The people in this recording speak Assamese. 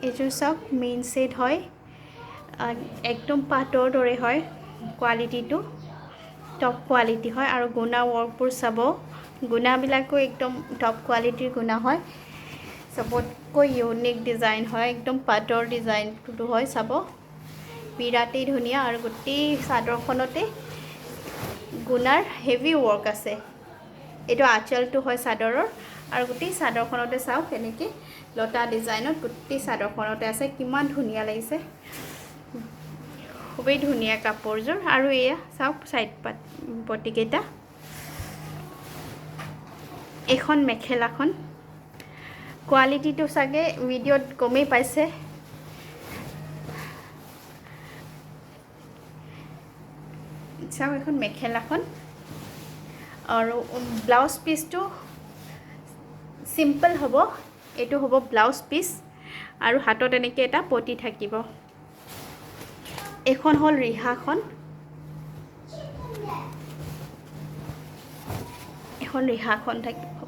এইযোৰ চাওক, মেইন ছেট হয়, একদম পাটৰ দৰে হয়, কোৱালিটিটো টপ কোৱালিটি হয়। আৰু গুণা ৱৰ্কবোৰ চাব, গুণাবিলাকো একদম টপ কোৱালিটিৰ গুণা হয়, চবতকৈ ইউনিক ডিজাইন হয়, একদম পাটৰ ডিজাইনটো হয়। চাব, বিৰাটেই ধুনীয়া। আৰু গোটেই চাদৰখনতে গুণাৰ হেভি ৱৰ্ক আছে। এইটো আঁচলটো হয় চাদৰৰ। আৰু গোটেই চাদৰখনতে চাওক, এনেকৈ লতা ডিজাইনত গোটেই চাদৰখনতে আছে, কিমান ধুনীয়া লাগিছে, খুবেই ধুনীয়া কাপোৰযোৰ। আৰু এয়া চাওক চাইড পাত পটিকেইটা। এইখন মেখেলাখন কোৱালিটিটো চাগে ভিডিঅ'ত গমেই পাইছে। চাওক এখন মেখেলাখন। আৰু ব্লাউজ পিচটো চিম্পল হ'ব, এইটো হ'ব ব্লাউজ পিচ। আৰু হাতত এনেকৈ এটা পটি থাকিব। এইখন হ'ল ৰিহাখন, এখন ৰিহাখন থাকিব।